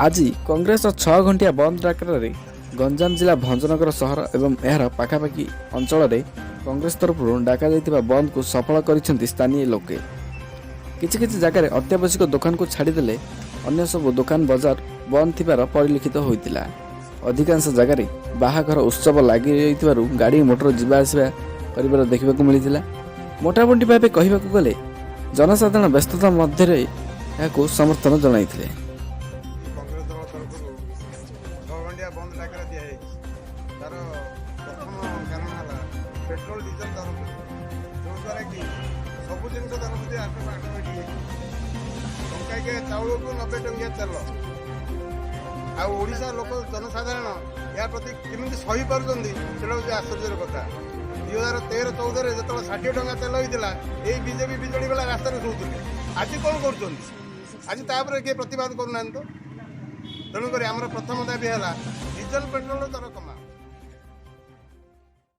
ଆଜି କଂଗ୍ରେସର 6 ଘଣ୍ଟିଆ ବନ୍ଦ ଡାକରାରେ ଗଞ୍ଜାମ ଜିଲ୍ଲା ଭଞ୍ଜନଗର ସହର ଏବଂ ଏହାର ପାଖାପାଖି ଅଞ୍ଚଳରେ କଂଗ୍ରେସ ତରଫରୁ ଡାକାଯାଇଥିବା ବନ୍ଦକୁ ସଫଳ କରିଛନ୍ତି ସ୍ଥାନୀୟ ଲୋକେ। କିଛି କିଛି ଜାଗାରେ ଅତ୍ୟାବଶ୍ୟକ ଦୋକାନକୁ ଛାଡ଼ିଦେଲେ ଅନ୍ୟ ସବୁ ଦୋକାନ ବଜାର ବନ୍ଦ ଥିବାର ପରିଲକ୍ଷିତ ହୋଇଥିଲା। ଅଧିକାଂଶ ଜାଗାରେ ବାହାଘର ଉତ୍ସବ ଲାଗି ରହିଥିବାରୁ ଗାଡ଼ି ମୋଟର ଯିବା ଆସିବା କରିବାର ଦେଖିବାକୁ ମିଳିଥିଲା। ମୋଟାମୋଟି ଭାବେ କହିବାକୁ ଗଲେ ଜନସାଧାରଣ ବ୍ୟସ୍ତତା ମଧ୍ୟରେ ଏହାକୁ ସମର୍ଥନ ଜଣାଇଥିଲେ। କଂଗ୍ରେସ ଦଳ ତରଫରୁ 6 ଘଣ୍ଟିଆ ବନ୍ଦ ଡାକରା ଦିଆଯାଇଛି। ତାର ପ୍ରଥମ କାରଣ ହେଲା ପେଟ୍ରୋଲ ଡିଜେଲ ଦର ବୃଦ୍ଧି, ଯେଉଁଦ୍ୱାରା କି ସବୁ ଜିନିଷ ଦର ବୃଦ୍ଧି ଅଟୋମେଟିକ୍ ହେଇଛି। ଟଙ୍କାକିଆ ଚାଉଳକୁ 90 ଟଙ୍କିଆ ତେଲ। ଆଉ ଓଡ଼ିଶା ଲୋକ, ଜନସାଧାରଣ ଏହା ପ୍ରତି କେମିତି ସହିପାରୁଛନ୍ତି, ସେଇଟା ହେଉଛି ଆଶ୍ଚର୍ଯ୍ୟର କଥା। 2013-14ରେ ଯେତେବେଳେ 60 ଟଙ୍କା ତେଲ ହେଇଥିଲା, ଏଇ ବିଜେପି ବିଜେଡ଼ି ବାଲା ରାସ୍ତାରେ ଶୋଉଥିଲେ। ଆଜି କ'ଣ କରୁଛନ୍ତି? ଆଜି ତାପରେ କିଏ ପ୍ରତିବାଦ କରୁନାହାନ୍ତି ତ। ତେଣୁକରି ଆମର ପ୍ରଥମ ଦାବି ହେଲା ଡିଜେଲ ପେଟ୍ରୋଲର ଦର କମା।